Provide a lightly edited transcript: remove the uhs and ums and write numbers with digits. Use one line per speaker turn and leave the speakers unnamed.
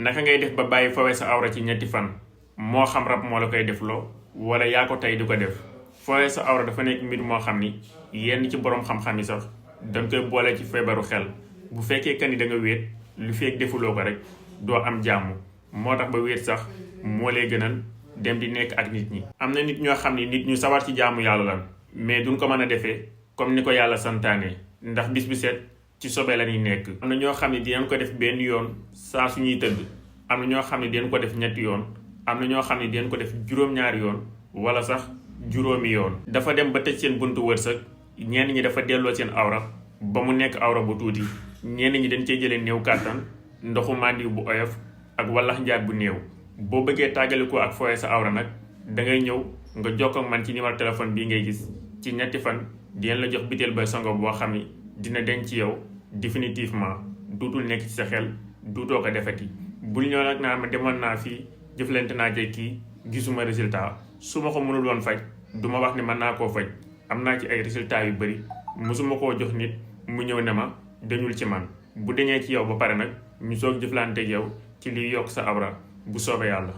naka ngay def ba bàyyi fowee sa awra ci ñetti fan moo xam rab moo la koy defloo wala yaa ko tey di ko def. fowee sa awra dafa nekk mbir moo xam ni yenn ci boroom xam-xam yi sax dañ koy boole ci feebaru xel. bu fekkee kan ni da nga wéet lu fekk defuloo ko rek doo am jàmm moo tax ba wéet sax moo lay gënal dem di nekk ak nit ñi. am na nit ñoo xam ni nit ñu sawar ci jaamu yàlla lan mais duñ ko mën a defee comme ni ko yàlla santaane ndax bis bi set ci sobe la ñuy nekk. am na ñoo xam ne dinañ ko def benn yoon saa suñuy tëdd am na ñoo xam ne dinañ ko def ñetti yoon am na ñoo xam ne dinañ ko def juróom-ñaari yoon wala sax juróomi yoon. dafa dem ba tëj seen buntu wërsëg ñenn ñi dafa delloo seen awra ba mu nekk awra bu tuuti ñenn ñi dañ cey jëlee néew kàttan ndoxu màndiw bu oyof ak wallax njaat bu néew. boo bëggee tàggalikoo ak fooye sa awra nag dangay ñëw nga jokkoo ak man ci numéro téléphone bii ngay gis ci ñetti fan dinañ la jox biteel ba sango boo xam ni dina denc ci yow définitivement duutul nekk ci sa xel duutoo ko defeti. bul ñëw nag naa ma demoon naa fii jëflante naa jekki gisuma résultat su ma ko mënul woon faj duma wax ni mën naa koo faj am naa ci ay résultats yu bëri mosuma koo jox nit mu ñëw ne ma dañul ci man. bu deñee ci yow ba pare nag ñu soog jëflante ak yow ci liy yokk sa awra bu soobee yàlla.